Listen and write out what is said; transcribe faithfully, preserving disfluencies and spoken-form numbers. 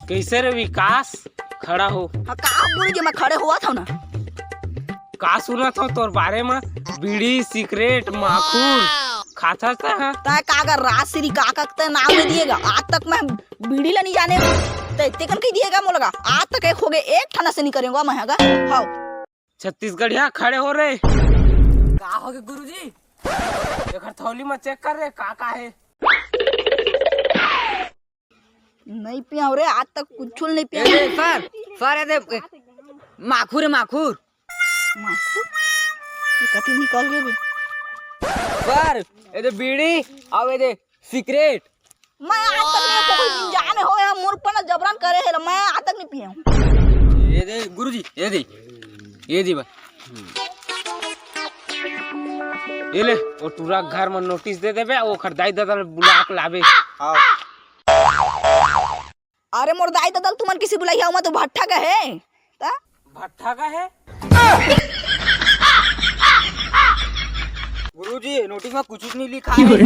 कइसे रे विकास? खड़ा हो। हाँ, का गुरुजी, मैं खड़े होवत हँव ना। का सुनत हँव तोर बारे म? बीड़ी, सिगरेट, माखुर खाथस तैं ह? तैं का कर राजश्री काका के तैं नाम ले दिएगा? आज तक मैं बीड़ी ला नहीं जाने, तैं तेकन कहि दिएगा मोला गा। आज तक एक होगे, एक ठन से नहीं करेंगे मैं ह गा। हव। छत्तीसगढ़िया, खड़े हो रे। का होगे गुरुजी? एकर थौली म चेक कर रे, का का हे। नहीं पियँव रे, आज तक कुछू ल नहीं ए पियँव। दे, सर, सर, ए दे, ए, माखुर हे, माखुर। माखुर? ये कति निकल गे बे? सर, ए दे बीड़ी, अउ ए दे सिगरेट। मैं आज तक नहीं, कोई जाने हो या मोर पर जबरन करे हे, मैं आज तक नहीं पियँव। ए दे गुरुजी, ए दे, ए दे बा। ए ले, ओ टूरा घर म नोटिस दे देबे, ओखर दाई ददा ल बुला के लाबे। हाँ। अरे मोर दाई ददा ल तुमन किसे बुलाही, ओमा तो भट्ठा का हे। त? भट्ठा का हे? गुरुजी, नोटिस म कुछू नहीं लिखा हे।